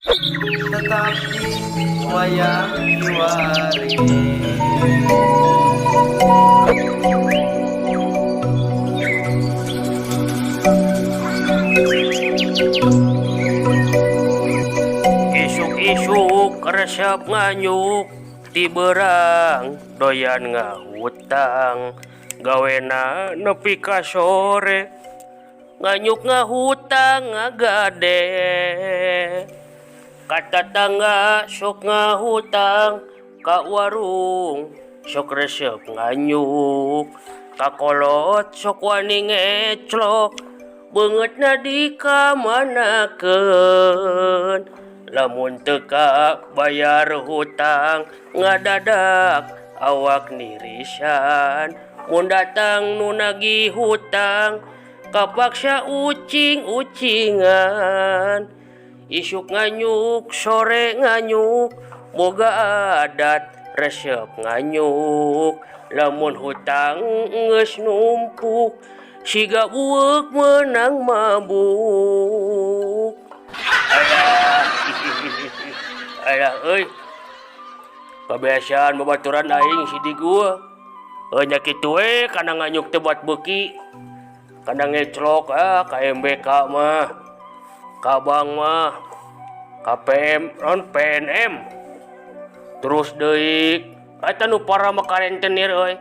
Tetap di Wayang Kiwari. Isuk-isuk resep nganyuk ti berang doyan ngahutang gawena nepi ka sore nganyuk ngahutang ngagade ka tatangga sok ngahutang ka warung sok resep nganyuk ka kolot sok wani ngeclok beungeutna dikamanakeun lamun teu kabayar hutang ngadadak awak nirisan mun datang nu nagih hutang kapaksa ucing-ucingan isuk nganyuk sore nganyuk boga adat resep nganyuk lamun hutang geus numpuk siga bueuk meunang mabuk. Alah, alah euy. Kabiasaan babaturan aing si Digu. Heuh nya kitu we kana nganyuk teh buat beuki. Kana ngeclok ah ka MBK mah. Ka bank mah. Ka PM non PNM. Terus deui eta nu parah mah ka rentenir euy.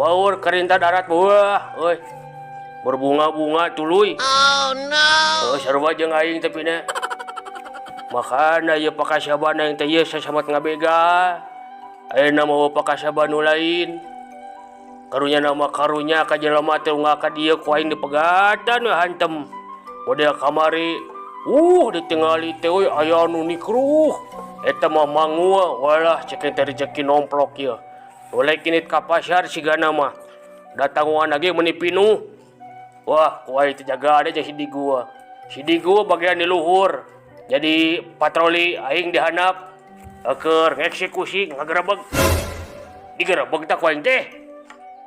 Baur karintah darat wah euy. Berbunga-bunga tuluy. Oh no. Oh, sarua jeung aing tapi na. Makana ieu pakasaban aing teh ieu sasamat ngabega. Ayeuna mah pakasaban nu lain. Karunya nama karunya ka jelema teh unggal ka dieu ku aing dipegatan we hantem. Model kamari ditingali teh euy aya anu nikruh. Eta mah mangua walah cek teh rezeki nomplok ieu. Oleh kinit ka pasar sigana mah. Datanguan lagi meuni pinuh. Wah, ku aing teh jaga ada jeung si Digu. Si Digu bagian di luhur. Jadi patroli aing dihandap keur ngeksekusi ngagerebeg. Digerebeg tah ku aing teh.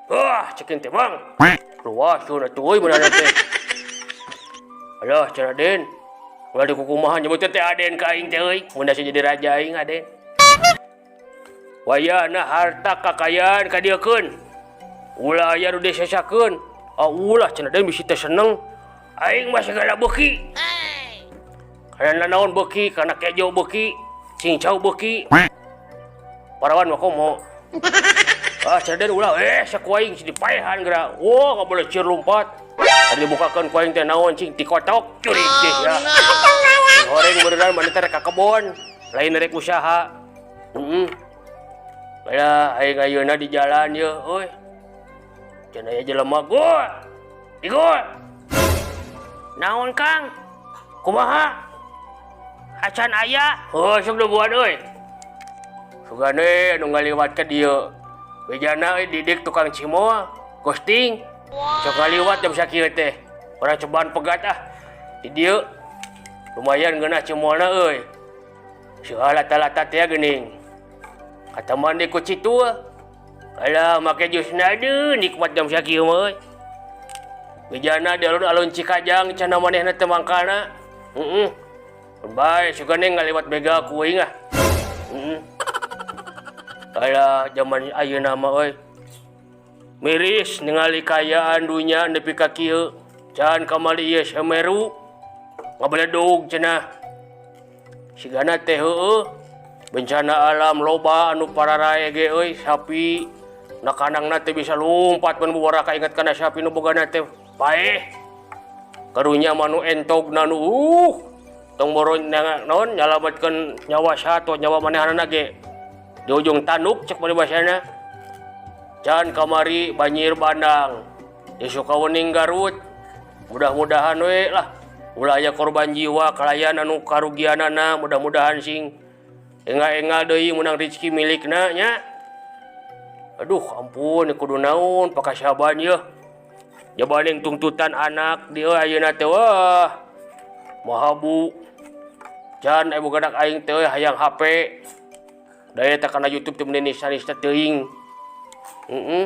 Wah, cekin teh Mang. Luas tuh atuh euy beunana teh. Alah, cenah Den. Ulah dikukumahan nyebut teh Aden ka aing teh euy. Mun asa jadi raja aing Aden. Wayahna harta kakayaan kadieukeun. Ulah aya nu disesakeun. Ah ulah cenah Den bisi teh seneng. Aing mah segala beuki. Karena naon beuki, karena kejo beuki, cincau beuki. Parawan mah komo. Ah cenah Den ulah saku aing si dipaehan geura. Wah, ngabelecir lompat. Tadi dibukakeun ku aing teh naon cing tikotok curik teh ya. Goreng beneran mana teh rek ka kebon, lain rek usaha. Heeh. Alah aing ayeuna di jalan ye euy. Cenah aya jelema gua. Digo. Naon Kang? Kumaha? Acan aya? Heuh sok nungguan euy. Sugane anu ngaliwat ka dieu. Bejana euy Didik tukang cimol, ghosting. Sok ngaliwat jam sakieu teh. Urang cobaan pegat ah. Di dieu lumayan ngeunah cimolna euy. Seueur lata-lata teh geuning. Kataman di ku situ. Alah make jusna aduh nikmat jam sakieu mah euy. Bejana di alun-alun Cikajang cenah manehna teh mangkalna. Heeh. Bae sugane ngaliwat bega ku aing ah. Heeh. Alah jaman ayeuna mah euy. Miris ningali kaayaan dunya nepi ka kieu. Can kamari ieu Semeru ngabeledug cenah. Sigana teh heueuh bencana alam loba anu pararae ge euy sapi na kandangna teh bisa lumpat mun bubaraka inget kana sapi nu bogana teh paeh. Karunya mah nu entogna nu tong boro naon nyalametkeun nyawa sato nyawa manehanana ge di ujung tanduk cek paribasana. Can kamari banjir bandang di Sukawening Garut. Mudah-mudahan we lah ulah aya korban jiwa kalayan anu karugianana mudah-mudahan sing engal-engal deui meunang rezeki milikna nya. Aduh ampun kudu naon pakasaban yeuh. Jabaning tungtutan anak dieu ayeuna teh wah mahabu. Can aya boga anak aing teh hayang HP. Daya teh kana YouTube teh meuni nista-nista teuing. Heeh.